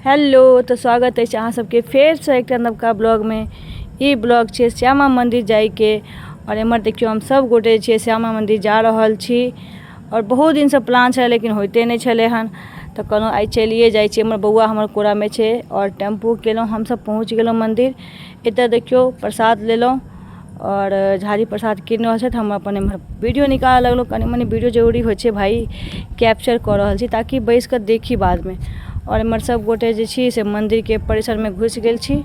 Hello, तऽ स्वागत अछि अहाँ सबके फेरसँ एकटा नवका ब्लॉगमे। ई ब्लॉग छै श्यामा मन्दिर जाइके। आओर एम्हर देखियौ, हम सब गोटे छियै, श्यामा मन्दिर जा रहल छी। आओर बहुत दिनसँ प्लान छलै, लेकिन होइते नहि छलै हन, तऽ कहलहुँ आइ चलिए जाइ छी। हमर बौआ हमर कोरामे छै। आओर टेम्पू केलहुँ, हमसब पहुँच गेलहुँ मन्दिर। एतऽ देखियौ, प्रसाद लेलहुँ आओर झाजी प्रसाद कीन रहल छथि। हम अपन एम्हर वीडियो निकालऽ लगलहुँ। कनि मनि वीडियो जरूरी होइ छै भाइ, कैप्चर कऽ रहल छी ताकि बैसि कऽ देखी बादमे। आओर एम्हर सब गोटे जे छी से मन्दिरके परिसरमे घुसि गेल छी।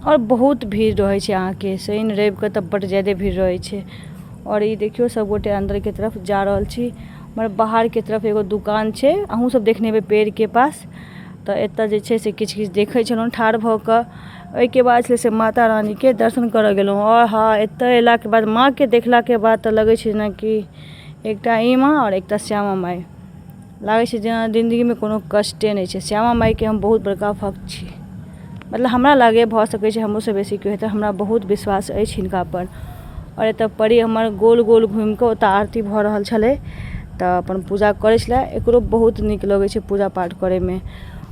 आओर बहुत भीड़ रहै छै अहाँके, शनि रविके तऽ बड्ड जादे भीड़ रहै छै। आओर ई देखियौ, सब गोटे अन्दरके तरफ जा रहल छी। एम्हर बाहरके तरफ एगो दुकान छै, अहूँ सब देखने हेबै पेड़के पास। तऽ एतऽ जे छै से किछु किछु देखै छलहुँ ठाढ़ भऽ कऽ। ओहिके बाद छै से माता रानीके दर्शन करऽ गेलहुँ। आओर हँ, एतऽ अयलाके बाद, माँके देखलाके बाद तऽ लगै छै जेनाकि एकटा ई माँ आओर एकटा श्यामा माइ, लागै छै जेना जिन्दगीमे कोनो कष्टे नहि छै। श्यामा माइके हम बहुत बड़का भक्त छी। मतलब हमरा लागैए, भऽ सकै छै हमरोसँ बेसी केओ हेतै। हमरा बहुत विश्वास अछि हिनकापर। आओर एतऽ परी हमर गोल गोल घुमिकऽ ओतऽ आरती भऽ रहल छलै, तऽ अपन पूजा करै छलै। एकरो बहुत नीक लगै छै पूजा पाठ करैमे।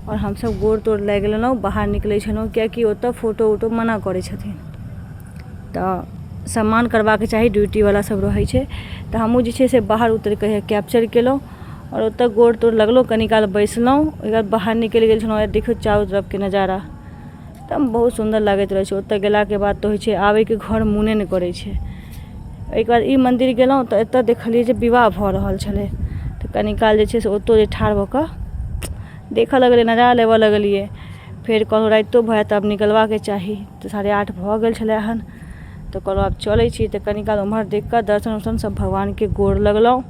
आओर हमसब गोर तोर लागि लेलहुँ, बाहर निकलै छलहुँ, किएकि ओतऽ फोटो उटो मना करै छथिन, तऽ सम्मान करबाके चाही, ड्यूटीवला सब रहै छै। तऽ हमहूँ जे छै से बाहर उतरिके कैप्चर केलहुँ। आओर ओतऽ गोर तोर लगलहुँ, कनी काल बैसलहुँ, ओहिके बाद बाहर निकलि गेल छलहुँ। देखियौ चारू तरफके नजारा एकदम बहुत सुन्दर लागैत रहै छै। ओतऽ गेलाके बाद तऽ होइ छै आबैके घर मोने नहि करै छै। ओहिके बाद ई मन्दिर गेलहुँ तऽ एतऽ देखलियै जे विवाह भऽ रहल छलै। तऽ कनी काल जे छै से ओतौ जे ठाढ़ भऽ कऽ देखऽ लगलियै, नजारा लेबऽ लगलियै। फेर कहलहुँ रातिओ भऽ जायत, आब निकलबाके चाही। तऽ 8:30 भऽ गेल छलै हन, तऽ कहलहुँ आब चलै छी। तऽ कनी काल ओम्हर देखि कऽ दर्शन उर्शन सब भगवानके गोर लगलहुँ।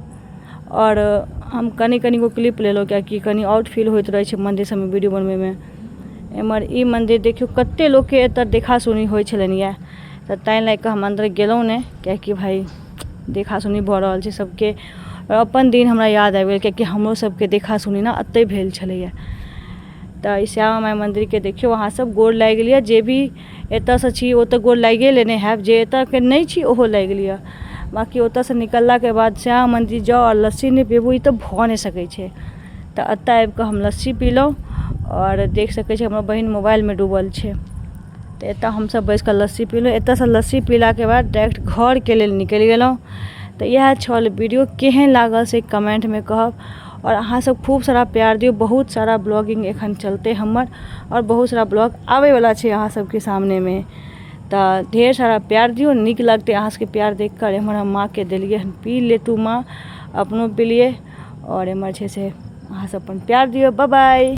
आओर हम कनि कनिगो क्लिप लेलहुँ, किएकि कनि आउट फील होइत रहै छै मन्दिर सबमे वीडियो बनबैमे। एम्हर ई मन्दिर देखियौ, कते लोकके एतऽ देखा सुनी होइ छलनि यऽ, तऽ ताहि लए कऽ हम अन्दर गेलहुँ नहि, किएकि भाय देखा सुनी भऽ रहल छै सबके। आओर अपन दिन हमरा याद आबि गेल, किएकि हमरो सबके देखा सुनी ने एतै भेल छलैया। तऽ ई श्यामा माइ मन्दिरके देखियौ, अहाँ सब गोर लागि लिअ। जे भी एतऽसँ छी ओ तऽ गोर लागिए लेने हैब, जे एतऽके नहि छी ओहो लागि लिअ। बाँकी ओतऽसँ निकललाके बाद श्यामा मन्दिर जाउ आओर लस्सी नहि पीबू, ई तऽ भऽ नहि सकै छै। तऽ एतऽ आबिकऽ हम लस्सी पीलहुँ। आओर देख सकै छी, हमर बहिन मोबाइलमे डूबल छै। तऽ एतऽ हमसब बैसिकऽ लस्सी पीलहुँ। एतऽसँ लस्सी पीलाके बाद डायरेक्ट घरके लेल निकलि गेलहुँ। तऽ इएह छल वीडियो, केहन लागल से कमेन्टमे कहब। आओर अहाँ सब खूब सारा प्यार दियौ। बहुत सारा ब्लॉगिंग एखन चलतै हमर, आओर बहुत सारा ब्लॉग आबैवला छै अहाँ सबके सामनेमे। तऽ ढेर सारा प्यार दियौ, नीक लगतै अहाँ सबके प्यार देख कऽ। एम्हर हम माँके देलियै हन, पी ले तू माँ, अपनो पिलियै। आओर एम्हर छै से अहाँ सब अपन प्यार दियौ। बाय बाय।